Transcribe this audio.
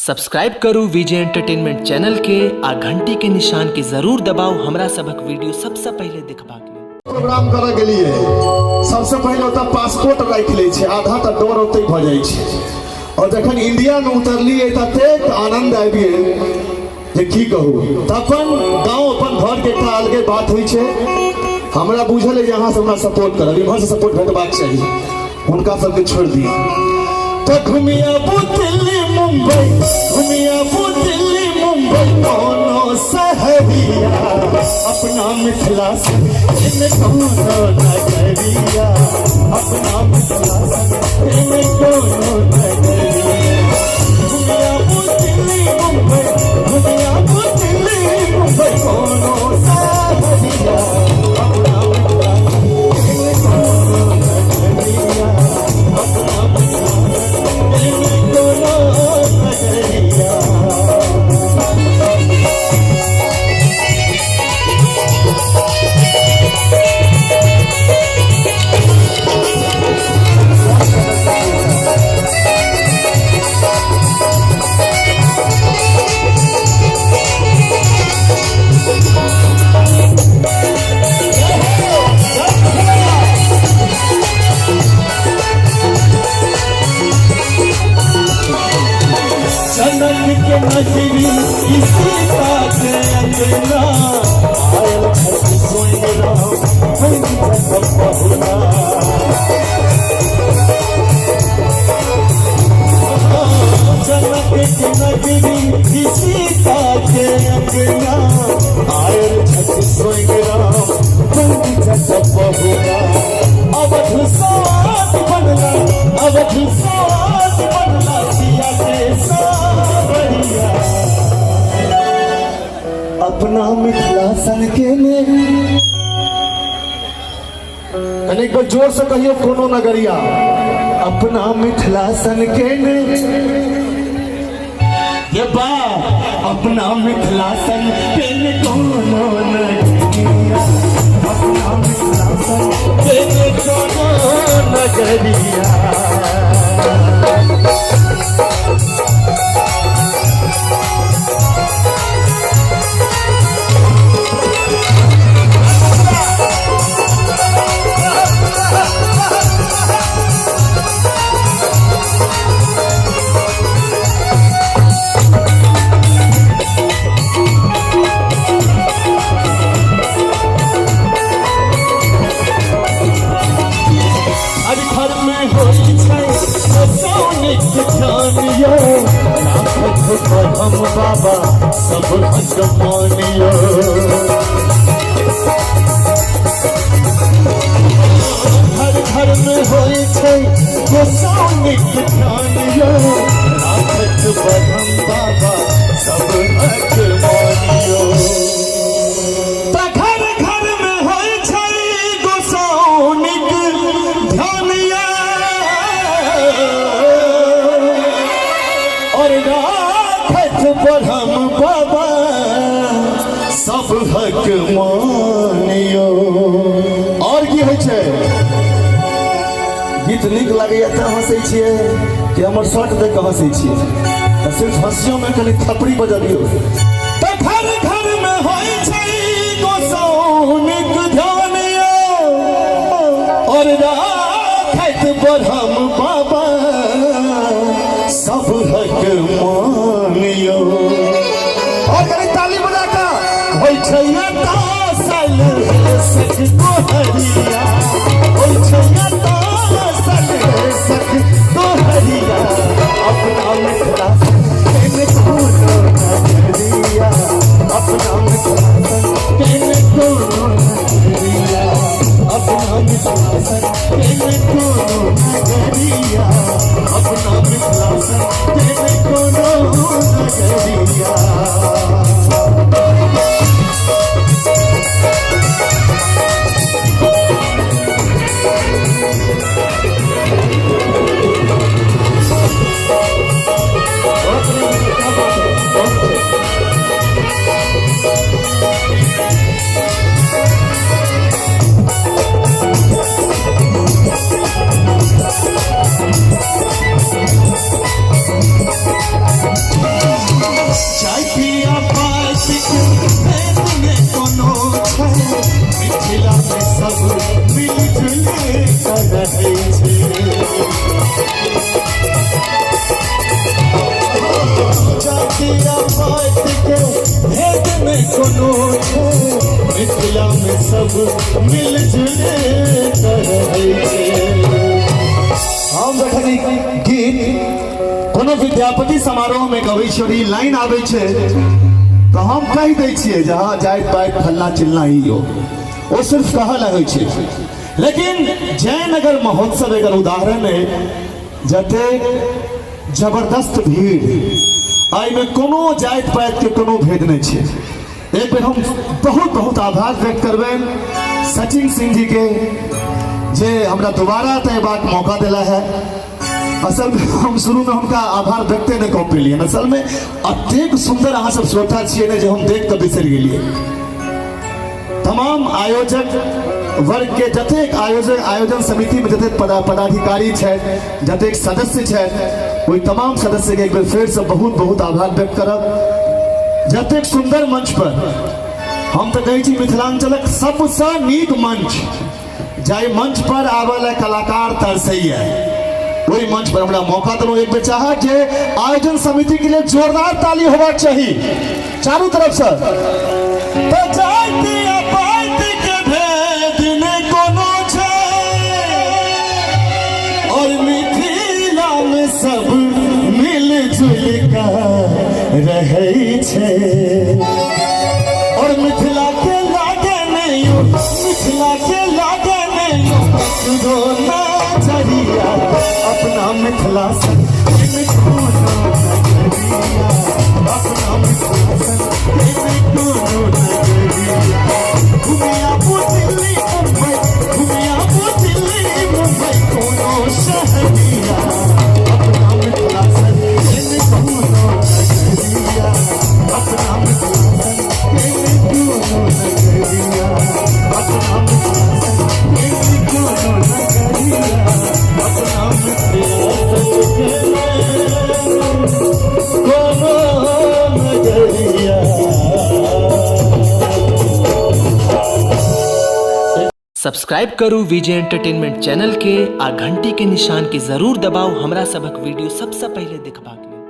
Subscribe करू विजय entertainment channel के आ घंटी के निशान के जरूर दबाउ हमरा सभक वीडियो सबसँ पहिले देखबाक लेल। प्रोग्राम करऽ गेलियै, सबसे पहिले ओतऽ पासपोर्ट राखि लै छै, आधा तऽ डर ओतहि भऽ जाइ छै। और जखन इंडियामे उतरलियै ततेक आनन्द आबि गेल जे की कहू। तऽ अपन गाँव अपन घरके एकटा अलगे बात होइ छै। हमरा बुझल अइ जे अहाँ सब हमरा सपोर्ट करब, इम्हरसँ सपोर्ट भेटबाक चाही, हुनका सबके छोड़ि दियौ। तऽ घुमियाबू दिल्ली मुम्बई, घुमियाबू दिल्ली मुम्बई कोनो शहरिया, अपना मिथिला से कोनो नगरिया, अपना मिथिला से कोनो नगरिया। घुमियाबू दिल्ली मुम्बई, घुमियाबू दिल्ली मुम्बई कोनो शहरिया, अपना मिथिला से कोनो नगरिया, अपना मिथिला से कोनो नगरिया। जनक के नगरी सीता के अंगना, आयल छथि स्वयं राम बनि पहुना। जनक के नगरी सीता के अंगना, आयल छथि स्वयं राम बनि पहुना। अवध साथ बनला, अवध साथ बनला सिया के सावरिया, अपना मिथिला सन के ने। कनिक बेर जोर से कहियो कोनो नगरिया, अपना मिथिला सन के ने। ये बा अपना मिथिला सन के ने कोनो नगरिया, अपना मिथिला सन के ने कोनो नगरिया। हर घर में होइ छै सोनिक ध्यान यो, राखत हम बाबा सब हक मानियो। हर घर में होइ छै गोसाउनिक ध्यान यो, राखत हम बाबा सब हक मानियो। तऽ घर घर में होइ छै गोसाउनिक ध्यान यो, और राखत ब्रह्म बाबा सब हक मानियो। और की होइ छै? गीत नीक लागैया तऽ हँसै छियै कि हमर शर्ट देख कऽ हँसै छियै? तऽ सिर्फ हँसियोमे कनि थपड़ी बजबियौ। तऽ घर घर में होइ छै गोसाउनिक ध्यान यो, और राखत ब्रह्म बाबा सब हक मानियो। और कनि ताली बजा कऽ होइ छै तासल सख गोहरिया, होइ छै तासल सख गोहरिया, अपना मिथिला केन कोनो नगरिया, अपना मिथिला केन कोनो नगरिया, अपना मिथिला केन कोनो नगरिया, अपना मिथिला केन कोनो नगरिया। बहुत नीक, क्या बात है, बहुत अच्छे। जाति आ पाति के भेद ने कोनो छै, मिथिला में सब मिल जुल के रहै छै। जाति आ पाति के भेद ने कोनो छै, मिथिला में सब मिल जुल के रहै छै। हम जखन ई गीत कोनो विद्यापति समारोह में गबै छियै और ई लाइन आबै छै तऽ हम कहि दै छियै जे हँ जाति पाति फल्ला चिल्ला ई यो, ओ सिर्फ कहऽ लए होइ छै। लेकिन जयनगर महोत्सव एकर उदाहरण है, जतेक जबरदस्त भीड़, एहिमे कोनो जाति पाति के कोनो भेद नहि छै। एक बेर हम बहुत बहुत आभार व्यक्त करबनि सचिन सिंह जी के, जे हमरा दोबारा तयबाक मौका दिला है। असल में हम शुरू में हुनका आभार व्यक्ते नहीं कऽ पेलियै। असल में अतेक सुंदर अहाँ सब श्रोता छियै ने जे हम देख कऽ बिसरि गेलियै। तमाम आयोजक वर्ग के जतेक आयोजक आयोजन समिति में जतेक पदाधिकारी छथि, जतेक सदस्य छथि, ओहि तमाम सदस्य के एक बेर फेर से बहुत बहुत आभार व्यक्त करब। जतेक सुंदर मंच पर हम तऽ कहै छी मिथिलांचलक सबसँ नीक मंच, जाहि मंच पर आबऽ लए कलाकार तरसैया, ओहि मंच पर हमरा मौका देलहुँ। एक बेर चाहब जे आयोजन समिति के लिए जोरदार ताली होबाक चाही चारू तरफ से। तऽ जाति आ पाति के भेद नहि कोनो छै, और मिथिला में सब मिल जुल कऽ रहै छै। और मिथिला के लागे नहीं, मिथिला के लागे नहीं ककरो नजरिया, अपना मिथिला सन कोनो नजरिया, अपना मिथिला सन कोनो नजरिया। घुमिया दिल्ली मुंबई, घुमिया दिल्ली मुंबई कोनो शहरिया, अपना मिथिला सन कोनो नजरिया, अपना मिथिला सन कोनो नजरिया, अपना मिथिला सन कोनो नजरिया, अपना मिथिला सन कोनो नजरिया। सब्सक्राइब करू विजय एंटरटेनमेंट चैनल के आ घंटी के निशान के जरूर दबाउ हमरा सभक वीडियो सबसँ पहिले देखबाक लेल।